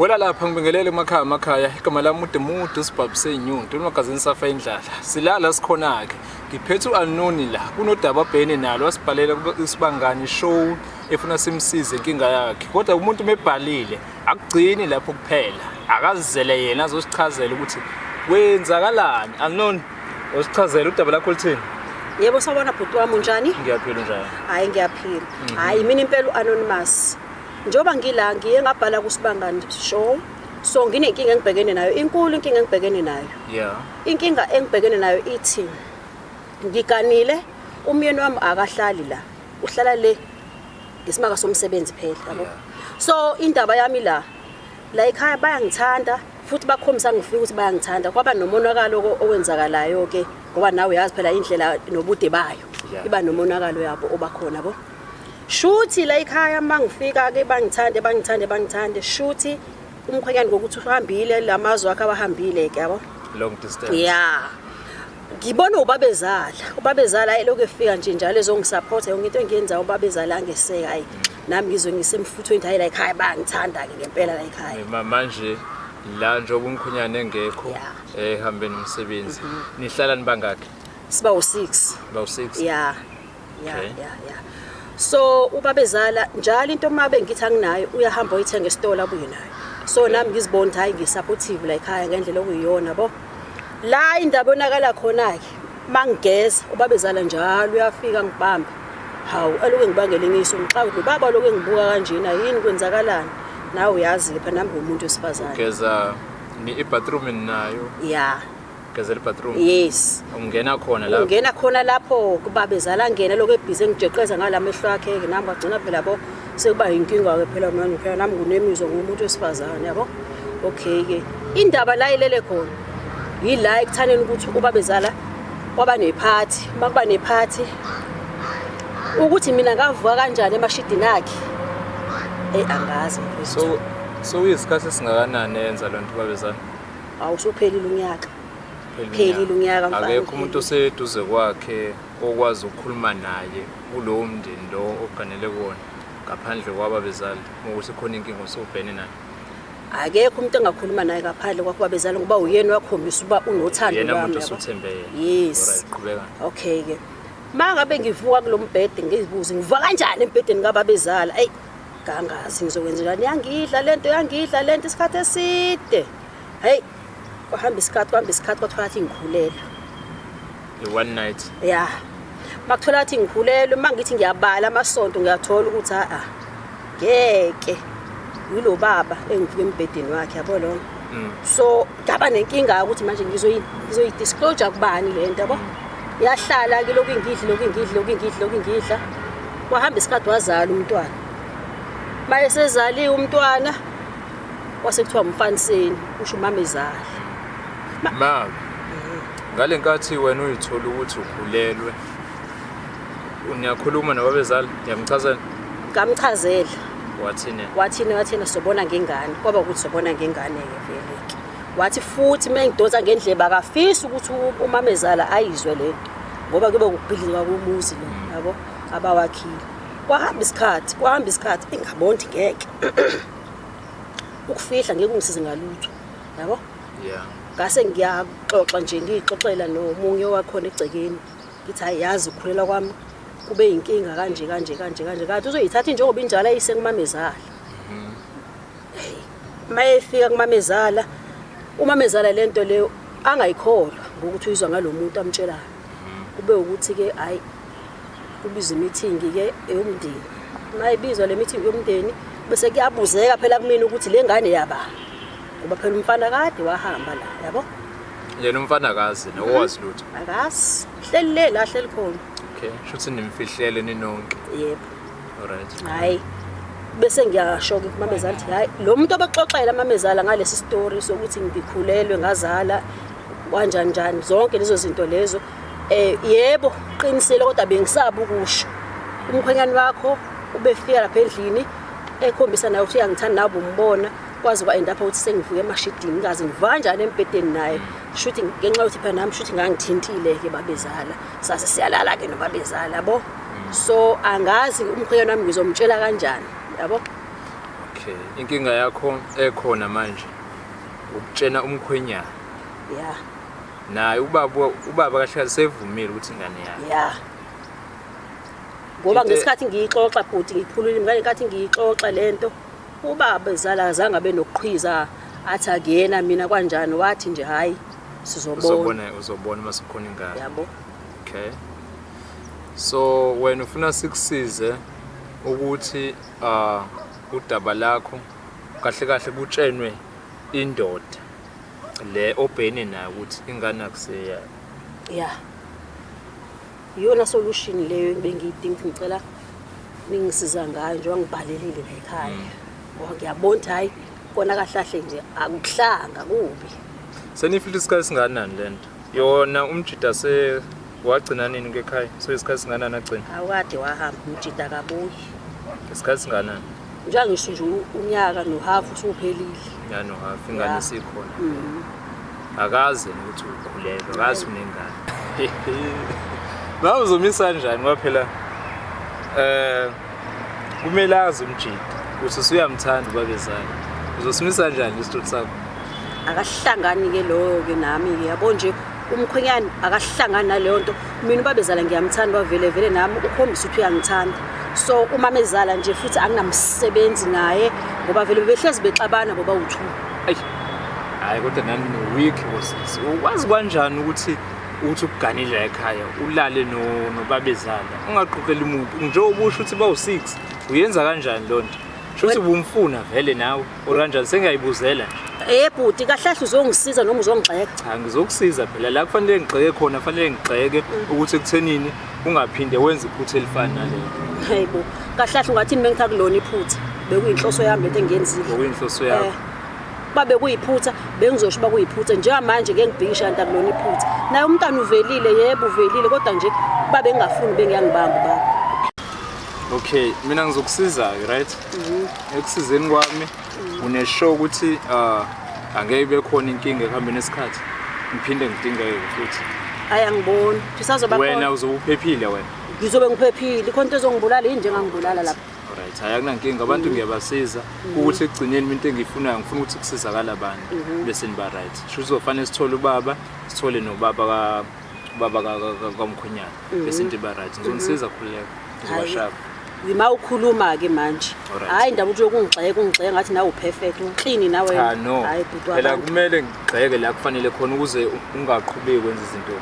Wela lapha ngibingelele emakhaya amakhaya igama lami ude mude usibhabu senyundo umagazini safa indlala silala sikhona ke ngiphethe uAnoni la kunodaba abhene nalo wasibhalela isibangani show efuna simsize inkinga yakhe kodwa umuntu mebhalile akugcini lapho kuphela akazizele yena azosichazela ukuthi kwenzakalani Anoni usichazele udaba lakho luthini. Yebo sawubona bhuti wami unjani? Ngiyaphila unjani? Hayi ngiyaphila. Hayi mina impela uanonymous. Njengoba ngila ngiye ngabhala kusibangani show. So nginenkinga engibhekene nayo, inkulu inkinga engibhekene nayo. Yeah. Inkinga engibhekene nayo ithi ngiganile umyeni wami akahlali la. Uhlala le ngesimaka somsebenzi phela yabo. So indaba yami la la ekhaya bayangithanda futhi bakhombisa ngifika ukuthi bayangithanda kwaba nomonakalo owenzakalayo ke ngoba nawe uyazi phela indlela nobude bayo iba nomonakalo yabo obakhona bo shuthi la ekhaya mangifika ke bangithande bangithande bangithande shuthi umkhwenyane ngokuthi uhambile lamazwe akhe awahambile ke yabo long distance yeah ngibona ubabezala ubabezala elokhu efika nje njalo ezongisupporta yonke into engiyenzayo ubabezala angeseka hayi nami ngizwe ngisemfuthweni hayi la ekhaya bayangithanda-ke ngempela la ekhaya manje la njengoba umkhwenyane engekho ehambeni umsebenzi nihlala nibangaki siba u-six ba u-six ya ya ya ya so ubabezala njalo into uma bengithi anginayo uyahamba uyithenga esitolo abuye nayo so nami ngizibona ukuthi hayi ngisupportive la ekhaya ngendlela okuyiyona bo la indaba yonakala khona-ke mangigeza ubabezala njalo uyafika ngibambe hawu aloku engibangela ingiso ngixaka ukuthi baba lokhu engibuka kanjena yini kwenzakalani nawe uyazi-ke phela nami ngumuntu wesifazane ugeza ni i-bathroom ninayo ya Gezela bathroom. Yes. Ungena khona lapho. Ungena khona lapho kubabezala ngena lokho ebhizi engijeqeza ngalamehlo akhe ke nami kwagcina phela bo sekuba inkinga ke phela manje phela nami ngunemizwa ngumuntu wesifazane yabo. Okay ke. Indaba la ilele khona. Yila ekuthaneni ukuthi ubabezala kwaba nephathi, uma kuba nephathi ukuthi mina ngavuka kanjani emashidini akhe. Eh angazi mfethu. So so uyisikhathi esingakanani enza lonto babezala? Awusuphelile unyaka. Phelile unyaka mfana. Akekho umuntu oseduze kwakhe okwazi ukukhuluma naye kulowo mndeni lo oganele kuwona ngaphandle kwababezali ukuthi khona inkinga osubhene nayo. Akekho umuntu engakhuluma naye ngaphandle kwakho babezali ngoba uyena wakhombisa uba unothando lwami. Yena umuntu osuthembe yena. Yes. Alright, qhubeka. Okay ke. Mangabe ngivuka kulombhede ngizibuze ngivuka kanjani embhedeni kababezala? Ey ngangazi ngizokwenza njani yangidla lento yangidla lento isikhathi eside. Hey kwahamba isikhathi kwahamba isikhathi kwathola ukuthi ngikhulelwe. One night. Yeah. Makuthola ukuthi ngikhulelwe mangithi ngiyabala amasonto ngiyathola ukuthi a a ngeke yilo baba engivuka embhedeni wakhe yabo lona. So ngaba nenkinga ukuthi manje ngizoyi ngizoyi disclosure kubani lento yabo. Yahlala ke lokhu ingidla lokhu ingidla lokhu ingidla lokhu ingidla. Kwahamba isikhathi wazala umntwana. Mayesezaliwe umntwana kwase kuthiwa umfaniseni kusho umamezala. Ma ngale nkathi wena uyithola ukuthi ukhulelwe niyakhuluma nababezala ngiyamchazela Ngamchazela. Wathini? Wathini wathina sobona ngengane kwaba ukuthi sobona ngengane ke vele ke. Wathi futhi mengidonsa ngendlebe akafisi ukuthi umamezala ayizwe lento ngoba kube ukubhidlika komuzi lo yabo abawakhile. Kwahamba isikhathi kwahamba isikhathi ingabona ukuthi ngeke ukufihla ngeke ungisize ngalutho yabo. Yeah. Ngase ngiyaxoxa nje ngiyixoxela nomunye owakhona egcekeni ngithi hayi yazi ukukhulela kwami kube yinkinga kanje kanje kanje kanje kanti uzoyithatha njengoba injalo ayise kumamezala. Hey, mayefika kumamezala umamezala lento leyo angayikholwa ngokuthi uyizwa ngalomuntu amtshelayo. Kube ukuthi ke hayi kubizwa imeeting ke eyomndeni. Mayibizwa le meeting yomndeni bese kuyabuzeka phela kumina ukuthi le ngane yabani. Ngoba phela umfana kade wahamba la yabo. Yena umfana akazi nowazi lutho. Akazi. Hleli le la hleli khona. Okay, shuthi nimfihlele ninonke. Yebo. Alright. Hayi. Bese ngiyasho ke kumamezala ukuthi hayi lo muntu obaxoxela amamezala ngalesi story sokuthi ngikhulelwe ngazala kanjani njani zonke lezo zinto lezo eh yebo qinisile kodwa bengisaba ukusho umkhwenyane wakho ubefika lapha endlini ekhombisa nawe ukuthi uyangithanda nawe umbona kwaze kwa end up ukuthi sengivuke emashidini ngaze ngivuka kanjani embhedeni naye shuthi ngenxa yokuthi phela nami shuthi ngangithintile ke babezala sase siyalala ke nobabezala yabo so angazi umkhwenyane wami ngizomtshela kanjani yabo. Okay. Okay, inkinga yakho ekhona manje ukutshena umkhwenyana. Ya. Naye ubaba kahle kahle sevumile ukuthi ingane yakhe. Ya. Ngoba ngesikhathi ngiyixoxa bhuti ngiphulile ngenkathi ngiyixoxa lento ubaba ezala azange abe nokuqhwiza athi akuyena mina kwanjani wathi nje hayi sizobona. Uzobona uma sekukhona ingane. Yabo. Okay. So wena ufuna sikusize ukuthi udaba lakho kahle kahle kutshenwe indoda le obhene nayo ukuthi ingane akuseyayo. Yeah. Iyona solution leyo bengiyidinga ukuthi ngicela ningisiza ngayo njengoba ngibhalelile la ekhaya. Ngoba ngiyabona ukuthi hayi kona kahlahle nje akuhlanga kubi. Senifile isikhathi singanani lento? Yona umjida se wagcina nini ekhaya? So isikhathi singanani agcina? Awukade wahamba umjida akabuyi. Isikhathi singanani? Njengoba ngisho nje unyaka nohafu usuphelile. Unyaka nohafu ingane isikhona. Akazi yena ukuthi ukhulelwe, akazi unengane. Nawe uzomisa kanjani ngoba phela kumele azi umjida ukuthi usuyamthanda ubabezala. Uzosimisa kanjani isitori sakho? Akahlangani ke loyo ke nami ke yabo nje umkhwenyana akahlangani naleyo nto. Mina ubabezala ngiyamthanda wavele vele nami ukhombisa ukuthi uyangithanda. So umamezala nje futhi anginamsebenzi naye ngoba vele behlezi bexabana boba u2. Ayi. Hayi kodwa nani ni weak bosisi. Ukwazi kanjani ukuthi uthi ukuganile la ekhaya ulale nobabezala ungaqoqeli umuntu njengoba usho ukuthi bawu6 uyenza kanjani lonto? Shuthi ubumfuna vele nawe or kanjani sengiyayibuzela nje. Bhuti kahle uzongisiza noma uzongigxeka? Cha ngizokusiza phela la kufanele ngigxeke khona kufanele ngigxeke ukuthi ekuthenini ungaphinde wenze iphutha elifana nalelo. Hayibo kahle ungathini bengitha kulona iphutha bekuyinhloso yami lento engiyenzile. Bekuyinhloso yakho. Babe kuyiphutha bengizosho uba kuyiphutha njengamanje ngeke ngibhikisha kanti akulona iphutha. Naye umntana uvelile yebo uvelile kodwa nje babe ngingafuni bengiyangibamba baba. Okay, mina ngizokusiza ke right? Ekusizeni kwami uneshow ukuthi angeke ibe khona inkinga ekuhambeni esikhathi. Ngiphinde ngidingeke futhi. Hayi angiboni. Sisazoba khona. Wena uzobe uphephile wena. Ngizobe ngiphephile. Khona into ezongibulala yini njengangibulala lapha. Alright, hayi akunankinga abantu ngiyabasiza ukuthi ekugcineni into engiyifunayo ngifuna ukuthi kusizakala abantu bese niba right. Sho uzofanele sithole ubaba, sithole nobaba ka baba kamkhwenyana bese into iba right. Ngizonisiza khululeka. Ngizobashapa. Uma ukhuluma ke manje. Hayi indaba ukuthi ukungigxeka ungigxeka ngathi nawe uperfect, uclean nawe. Cha no. Hayi bhuti Phela wabantu. kumele ngigxeke la kufanele khona ukuze ungaqhubeki wenza izinto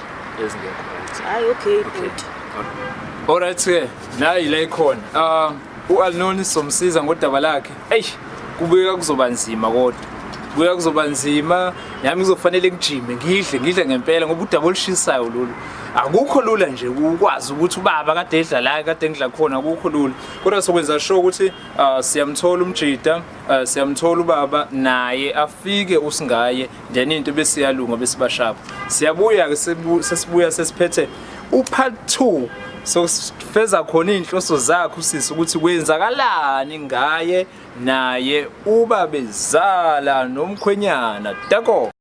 ezingekho right. Hayi okay bhuti. Alright ke, nayi la ikhona. uAlnoni somsiza ngodaba lakhe. Eish, kubeka kuzoba nzima kodwa. Kubeka kuzoba nzima, nami kuzofanele ngijime, ngidle ngempela ngoba udaba olushisayo lolu. Akukho lula nje ukwazi ukuthi ubaba kade edla la, kade ngidla khona, akukho lula. Kodwa sokwenza sure ukuthi siyamthola umjida, siyamthola ubaba naye afike usingaye, then into bese iyalunga bese bashapa. Siyabuya ke sesibuya sesiphethe upart 2. So sifeza khona inhloso zakhe usisi ukuthi kwenzakalani ngaye naye ubabezala nomkhwenyana. Dako.